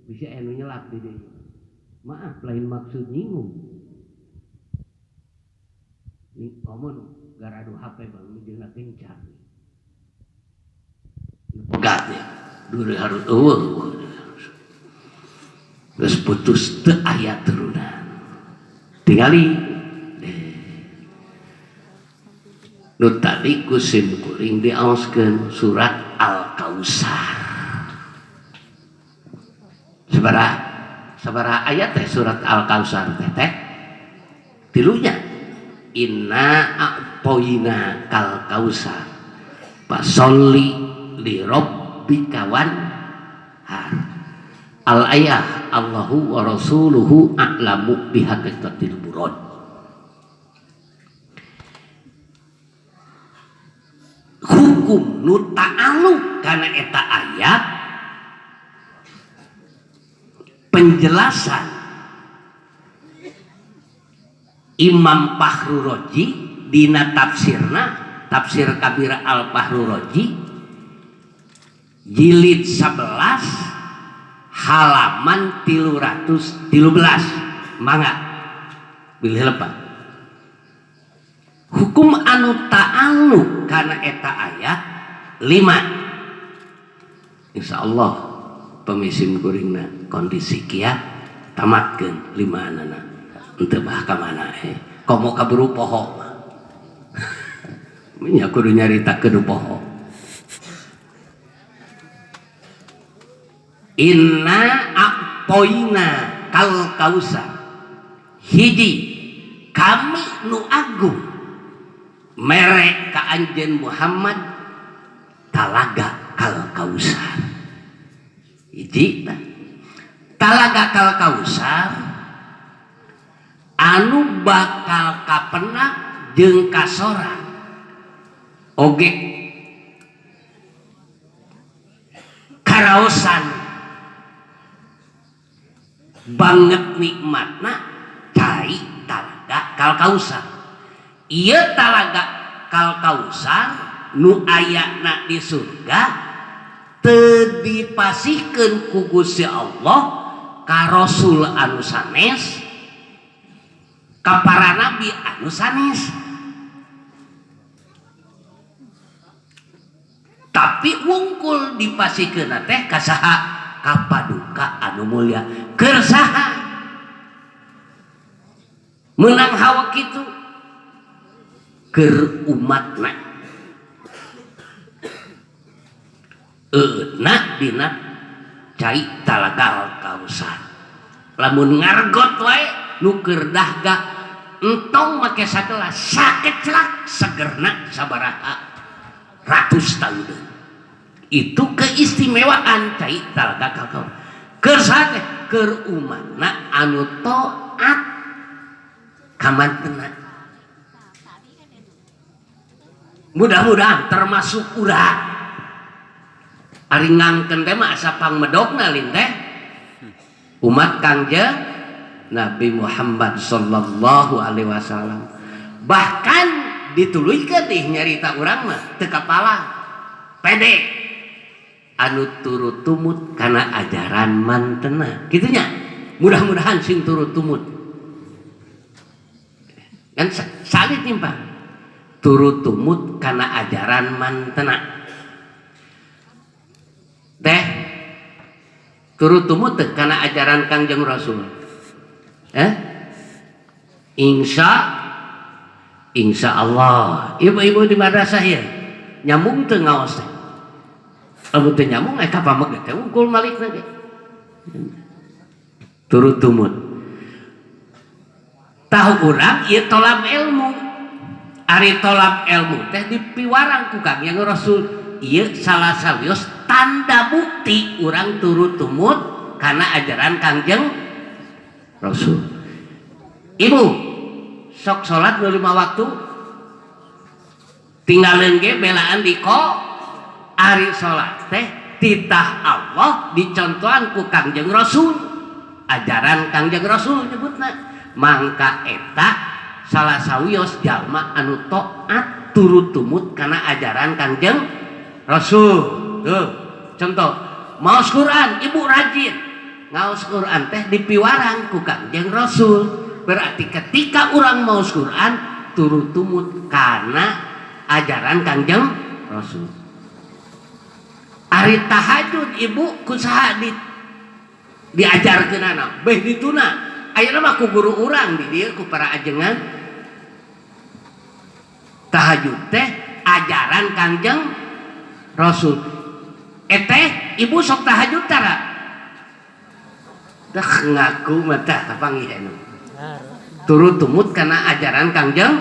Bisa anu nyelap di dieu. Maaf lain maksud nyinggung. Ini komo nu garadu HP bang jeung gencar. Pegat ya. Duri harus eueuh. Geus putus teu aya turunan. Tingali nu tadi ku sim kuring diaoskeun surat Al-Kausar. Sabaraha ayat teh surat Al-Kausar teh teh? Tilunya. Inna a'toina kal kausar fasholli li rabbika wanhar. Al ayah Allahu wa rasuluhu a'lamu bihaqiqatil murad. Hukum nu ta'alluq kana eta ayat penjelasan Imam Fakhru Razi dina tafsirna tafsir Kabir Al Fakhru Razi jilid 11 halaman 313 mangga bilih lepat. Hukum anu ta'alluq kana eta ayat 5. Insyaallah pemisim kuringna kondisi kieu tamatkeun 5 anana. Henteu bah ka mana komo kaburu poho. Nya kudu nyaritakeun poho. Inna a'toina kal kausar. Hiji kami nu agung mere ka anjeun Muhammad talaga kal kausar. Hiji talaga kal kausar anu bakal kapenak jeung kasora oge karaosan banget nikmatna cai talaga kal kausar. Ieu talaga kal kausar nu ayana di surga teu dipasihkeun ku Gusti Allah ka Rasul anu sanes ka para nabi anu sanes. Tapi wungkul dipasihkeun teh ka saha? Ka paduka anu mulia. Keur saha meunang hawa kitu? Keur umatna. Eutna dina cai talaga kausar. Lamun ngargot wae nu keur dahga entong make sagelas sakecelak segerna sabaraha ratus tahun. Itu keistimewaan cai talaga kausar. Keur saha teh? Keur umatna anu taat ka mantena. Mudah-mudahan termasuk urang. Ari ngangkeun teh mah asa pangmedokna lin teh. Umat Kangjeng Nabi Muhammad sallallahu alaihi wasallam. Bahkan dituluykeun teh nyarita urang mah teu kapala. Pede anu turut tumut kana ajaran mantena. Kitu nya. Mudah-mudahan sing turut tumut. Kan salit nyimpang. Turut tumut kana ajaran mantena. Teh turut tumut teh kana ajaran Kangjeng Rasul. Insya Allah. Ibu-ibu di madrasah ya nyambung teu ngaos teh. Lamun teu nyambung ka pameg teh unggul malikna ge. Turut tumut. Tahu urang ieu tolab ilmu. Ari tolab ilmu teh dipiwarang ku Kangjeng Rasul. Ieu salah sawios tanda bukti urang turut tumut kana ajaran Kangjeng Rasul. Ibu sok salat nu 5 waktu tinggalin ge belaan di ko ari salat teh titah Allah dicontohan ku Kangjeng Rasul, ajaran Kangjeng Rasul nyebutna. Mangka eta salah sawios jalma anu taat turut tumut kana ajaran Kangjeng Rasul. Tuh, contoh maos Quran ibu rajin. Ngaos Quran teh dipiwarang ku Kangjeng Rasul. Berarti ketika urang maos Quran turut tumut kana ajaran Kangjeng Rasul. Ari tahajud ibu ku saha diajarkeunana beh dituna. Ayeuna mah ku guru urang di dieu ku para ajengan. Tahajud teh ajaran Kangjeng Rasul. Eteh ibu sok tahajud tara? Dah ngaku mah tah kapanggih anu. Turut tumut kana ajaran Kangjeng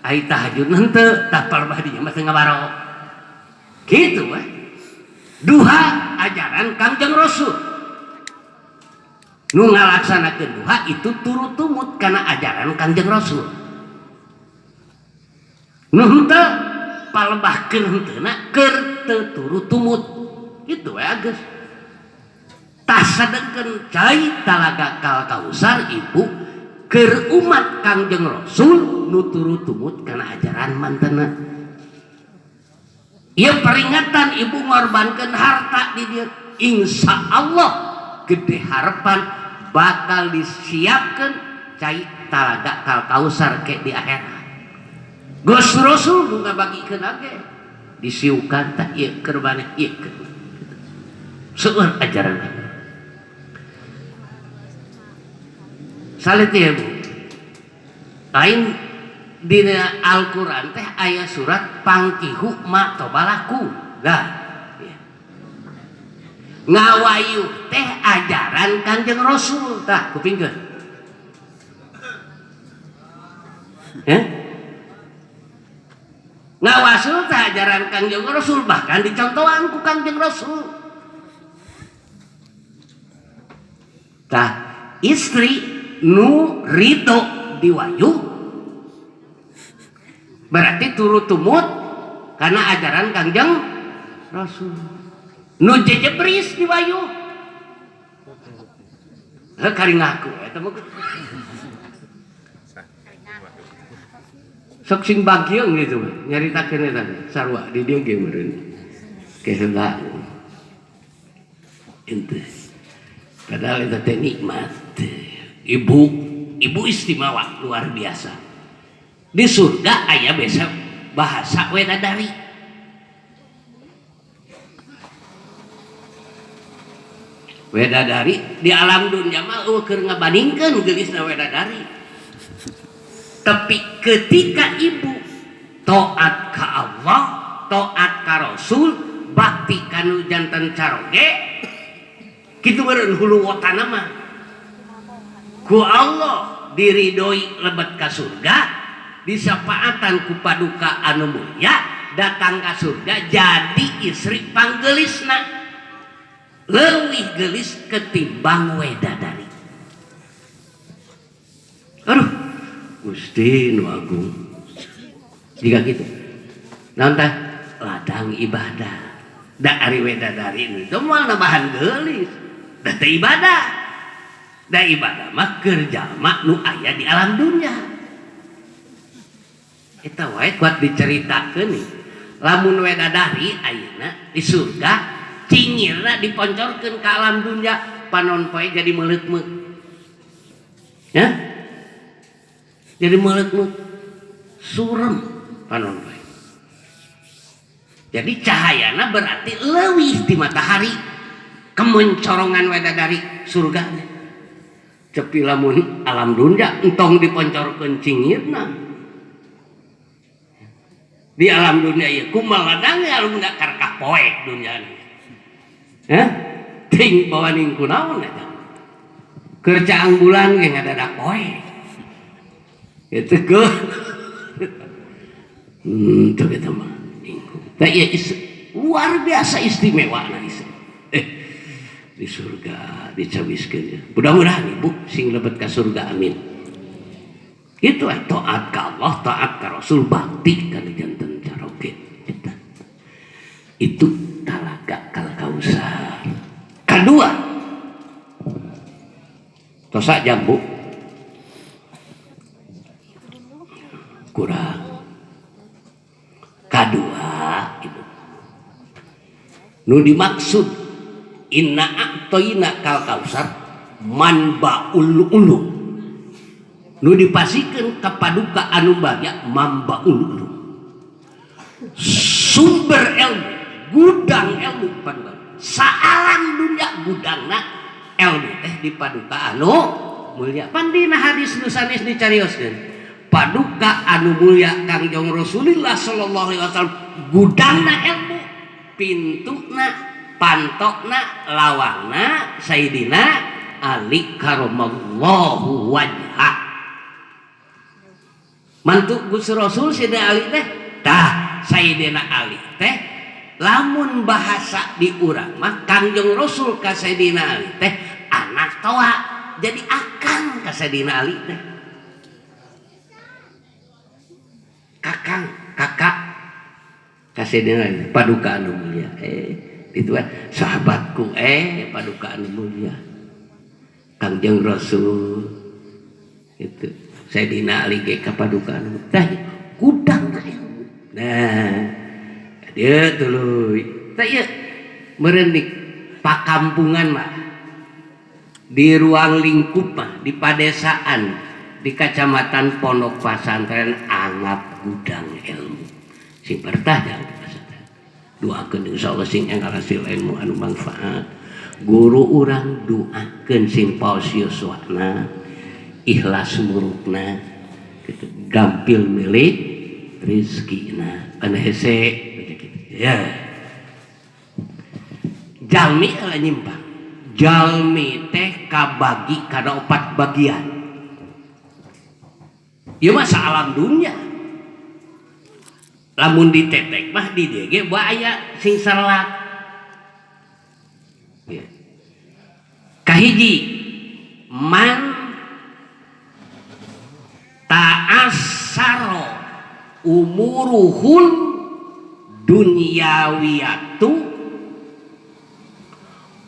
ai tahajud henteu tah palebah dinya mah teu ngabaro. Kitu we. Duha ajaran Kangjeng Rasul. Nu ngalaksanakeun duha itu turut tumut kana ajaran Kangjeng Rasul. Nu henteu palebahkeun henteuna keur teu turut tumut. Kitu we geus. Tah sadengkeun cai talaga Kal Kausar ibu keur umat Kangjeng Rasul nu turut tumut kana ajaran mantena. Ieu peringatan ibu ngorbankeun harta di dieu. Insya Allah gede harapan bakal disiapkan cai talaga Kal Kausar ke di akhirat. Gus Rasul nu ngabagikeun age disiukan tah ieu keur maneh ieu keur. Seueur ajaran. Salit ieu Bu. Lain dina Al-Qur'an teh aya surat pangkihu ma tobalaku. Lah ngawayuh teh ajaran Kangjeng Rasul tah kupingkeun. Ngawasul teh ajaran Kangjeng Rasul bahkan dicontohan ku Kangjeng Rasul. Tah istri nu ridho diwayuh berarti turut tumut karena ajaran Kangjeng Rasul. Nu jejebris diwayuh. Heuh kari ngaku eta mah. Sok sing bagieung gitu mah nyaritakeun eta sarua di dieu ge meureun. Keheula. Ente. Padahal eta teh nikmat. Ibu, ibu istimewa luar biasa. Di surga aya biasa bahasa wedadari. Wedadari di alam dunia mah eueuh keur ngabandingkeun geulisna wedadari. Tapi ketika ibu taat ka Allah, taat ka Rasul, bakti kanu janten caroge, kitu meureun hulu wotana mah. Ku Allah diridoi lebet ka surga, disapaatan ku paduka anu mulia, datang ka surga jadi istri panggeulisna. Leuwih geulis ketimbang wedadari. Aduh, Gusti nu agung. Jika gitu. Naon tah? Ladang ibadah. Da ari wedadari itu moal nambahan geulis. Da teu ibadah. Da ibadah mah keur jalma nu aya di alam dunya. Eta wae kuat diceritakeun nih. Lamun wedadari ayeuna di surga cingirna diponcorkeun ka alam dunya panon poe jadi meuleuk-meuk. Ya? Jadi meuleuk-meuk surem panon poe. Jadi cahayana berarti leuwih di matahari kemencorongan wedadari surga. Cepi lamun alam dunya entong diponcorkeun cingirna. Di alam dunia ieu kumaha ladang alam dunya karkah poek dunya. Hah? Ting bawaning kunaon eta? Keur caang bulan ge ngadadak poek. Itu ke. Teu eta mah. Tah ieu luar biasa istimewa na ieu. Di surga dicawiskeun ya. Mudah-mudahan ibu sing lebet ka surga amin. Itu taat ka Allah, taat ka Rasul, bakti kana janten caroge eta. Itu talaga Kal Kausar. Kedua, tosa jambu kurang. Kedua, ibu. Nu dimaksud inna a'thaina kal kausar manbaul ulum. Nu dipasikeun ka paduka anu bagya mambaul ulum. Sumber ilmu, gudang ilmu paduka. Saalam dunia gudangna ilmu teh di paduka anu mulia. Pan dina hadis nu sanes dicarioskeun. Paduka anu mulia Kangjeng Rasulullah sallallahu alaihi wasallam gudangna ilmu, pintuna, pantokna, lawangna Sayyidina Ali karamallahu wajha. Mantu Gusti Rasul Sayyidina Ali teh, tah Sayyidina Ali teh lamun bahasa di urang mah Kangjeng Rasul ka Sayyidina Ali teh anak toa, jadi akang ka Sayyidina Ali teh. Kakang, kakak ka Sayyidina Ali paduka anu mulia. Itu sahabatku paduka anu mulia. Kangjeng Rasul itu Sayyidina Ali ge ka paduka anu tah gudang ilmu. Nah, dia tuluy. Tah ieu meureun di pakampungan mah di ruang lingkup mah di padesaan di kecamatan Pondok Pesantren anggap gudang ilmu. Sing bertah jangan di pesantren. Doakeun insyaallah sing enggal hasil ilmu anu manfaat. Guru urang doakeun sing paos yuswana, ikhlas murukna, gitu. Gampil milik rezekina. Anu hese gitu. Ya. Jalmi heula nyimpang. Jalmi teh kabagi kana 4 bagian. Ieu mah saalam dunya. Lamun ditetek mah di dieu ge aya sing salat. Ya. Kahiji man ta'assaro umuruhul dunyawiyatu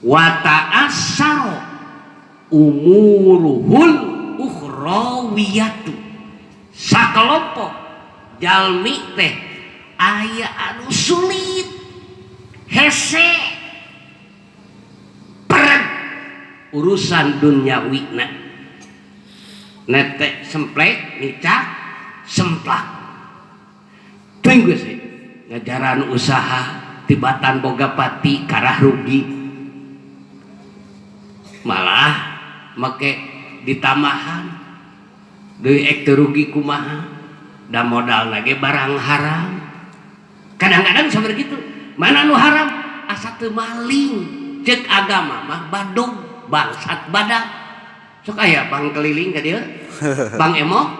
wa ta'assaro umuruhul ukhrawiyatu. Sakelompok jalmi teh aya anu sulit hese peret urusan duniawina, netek semplek nicak semplak teuing geus ngajaran usaha tibatan boga pati karah rugi malah make ditamahan deui ek teu rugi kumaha da modalna ge barang haram. Kadang-kadang seperti gitu, mana nu haram asa teu maling ceuk agama mah badog bangsat badak. Sok aya bang keliling ka dieu Bang Emok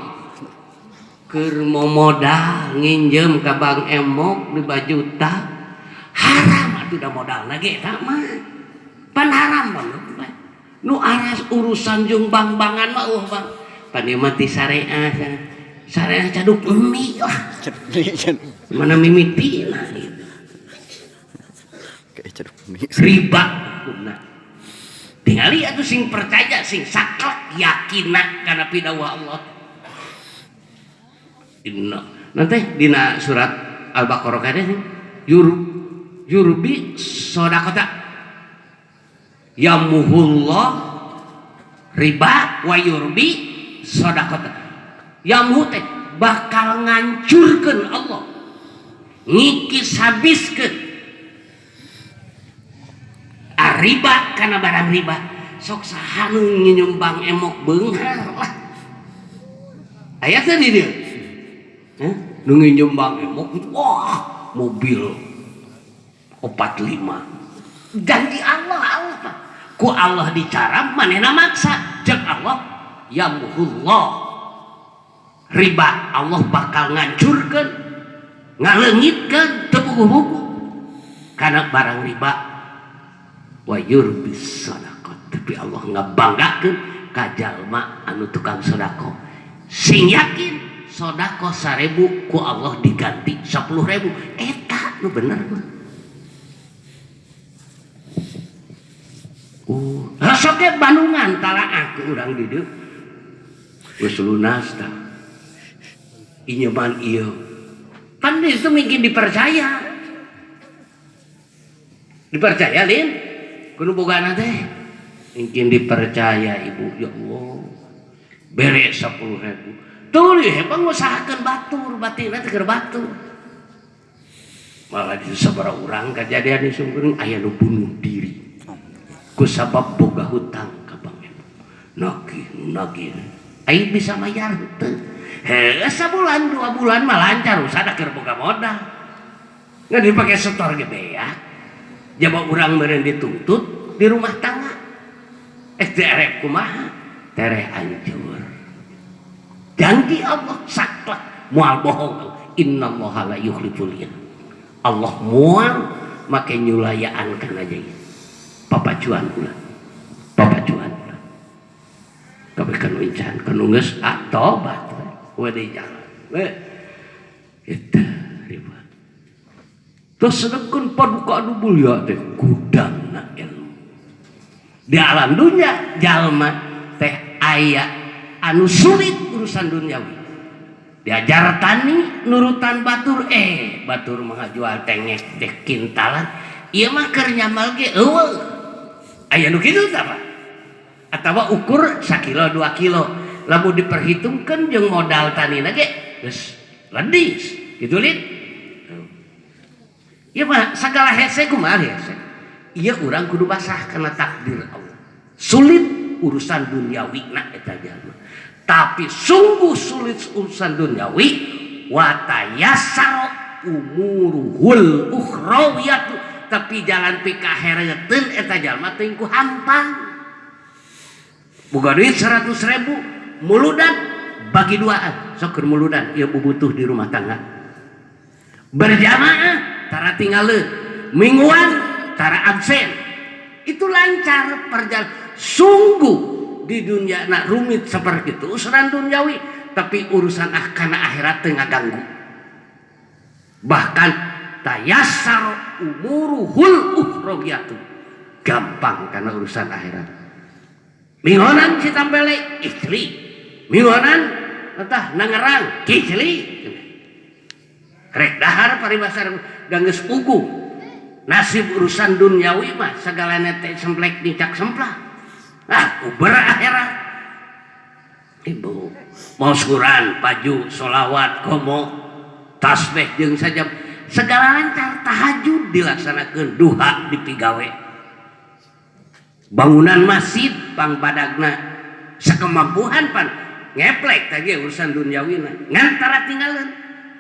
keur modal nginjem ka Bang Emok 5 juta haram atuh da modalna ge eta mah pan haram mah nu aras urusan jeung bang-bangan mah eueuh bang pan ieu mah ti syariah syariah caduk mie lah mana mimitina gitu riba hukumna tingali atuh sing percaya sing saklek yakinna kana pidawah Allah. Inna nanti dina surat Al-Baqarah kade sih yurbi shadaqata yamuhullah riba wa yurbi shadaqata. Yamuhu teh bakal ngancurkeun Allah, ngikis habiskeun riba kana barang riba. Sok saha nu nyumbang emok beunghar lah aya teh di dieu. Nu nyumbang emok wah mobil 45 janji Allah Allah ku Allah dicara manehna maksa jeung Allah yamhullah riba Allah bakal ngancurkeun ngaleungitkeun teu buku-buku kana barang riba wa yurbis shadaqah. Tapi Allah ngabanggakeun ka jalma anu tukang sedekah sing yakin sedekah 1000 ku Allah diganti 10.000 eta nu bener mah. Sok ge Bandungan talaah ku urang di dieu geus lunas tah inyeman ieu pan itu mungkin dipercaya dipercaya lin Kudu bogana teh mungkin dipercaya ibu, ya Allah, bere 10.000 tuluy hebat ngusahakeun batur, batin teh keur batur. Malah di sabaraha urang kejadian di Sumbereng aya nu bunuh diri ku sabab boga hutang ka Bank Nagih nagih, aing bisa mayar henteu. Heuh, sabulan 2 bulan mah lancar, usah keur boga modal, nggak dipake setor ge beak. Jaba urang meureun dituntut di rumah tangga, eh tereh kumaha, tereh hancur. Janji Allah saklek, moal bohong, innallaha la yukhliful. Allah moal make nyulayaan kana aja. Papacuan ulah, papacuan ulah, kabeh kanu incan kanu geus tobat we di jalan we eta riba. Terus sedengkeun paduka anu mulia teh gudangna ilmu di alam dunia. Jalma teh aya anu sulit urusan duniawi, diajar tani nurutan batur, eh batur mah jual tengek teh kintalan, ieu mah keur nyamal ge eueuh. Aya nu kitu tah, Pak, atawa ukur sakilo 2 kilo, lamun diperhitungkan jeung modal tanina ge geus ledis gitu lin. Ieu mah sagala hese, kumaha hese ieu urang kudu basah karena takdir Allah. Sulit urusan duniawi na eta jalma, tapi sungguh sulit urusan duniawi, wa tayassara umuruhul ukhrawiyatu, tapi jalan pikahereteun eta jalma teuing ku hampang. Boga duit 100.000, muludan bagi duaan, sok keur muludan ieu bubutuh di rumah tangga, berjamaah tara tinggal, mingguan tara absen, itu lancar perjalanan. Sungguh di dunia nak rumit seperti itu urusan duniawi, tapi urusan ah kana akhirat teu ngaganggu, bahkan tayassar umuruhul ukhrawiyatu, gampang karena urusan akhirat. Minggonan Citampele istri, minggonan entah Nangerang kicli, rek dahar paribasa geus puguh nasib. Urusan duniawi mah sagalana teh semplek nicak semplak, ah uber akhirat. Ibu mau Quran paju, solawat komo tasbih jeung saja segala lancar, tahajud dilaksanakan, duha dipigawe, bangunan masjid pang badagna sakemampuhan, pan ngeplek tadi urusan duniawi ngan tara tinggalan.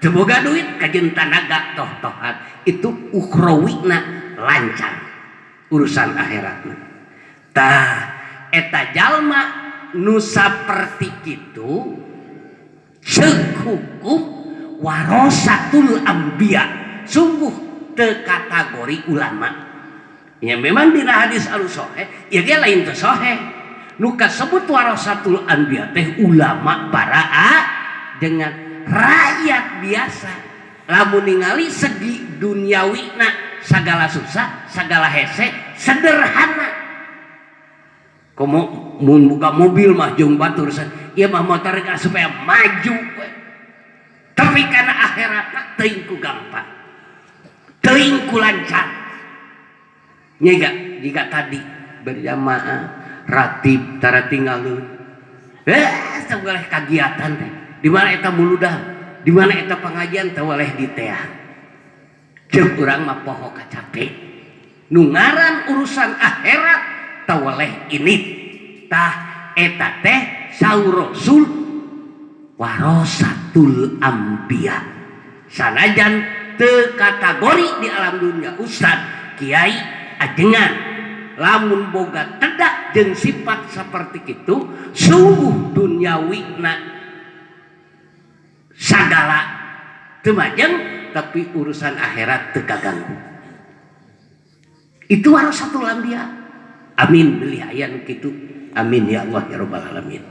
Teu boga duit kajeun tanaga toh-tohan, itu ukhrawina lancar urusan akhiratna. Tah, eta jalma nu saperti kitu ceuk hukum warasatul anbiya, sungguh teu kategori ulama ya. Memang dina hadis anu soheh ya, dia lain teu soheh, nu kasebut warasatul anbiya teh ulama para a dengan rakyat biasa. Lamun ningali segi duniawi na segala susah, segala hese, sederhana, komo mun buka mobil mah jeung batur, ieu mah motor supaya maju we. Tapi karena akhirat teuing ku gampang, teuing ku lancar nya. Jika tadi berjamaah ratib tara tinggalun, eh segala kegiatan teh di mana eta muludan, di mana eta pengajian teh waleh diteang. Ceuk urang mah poho kacape. Nu ngaran urusan akhirat tawaleh ini. Tah, eta teh saur Rasul warasatul anbiya, sanajan teu kategori di alam dunia ustad, kiai, ajengan, lamun boga tedak jeung sifat seperti itu, sungguh duniawi na sagala teu majeng, tapi urusan akhirat teu kaganggu. Itu warasatul anbiya. Amin, beli aya nu kitu. Amin ya Allah ya rabbal alamin.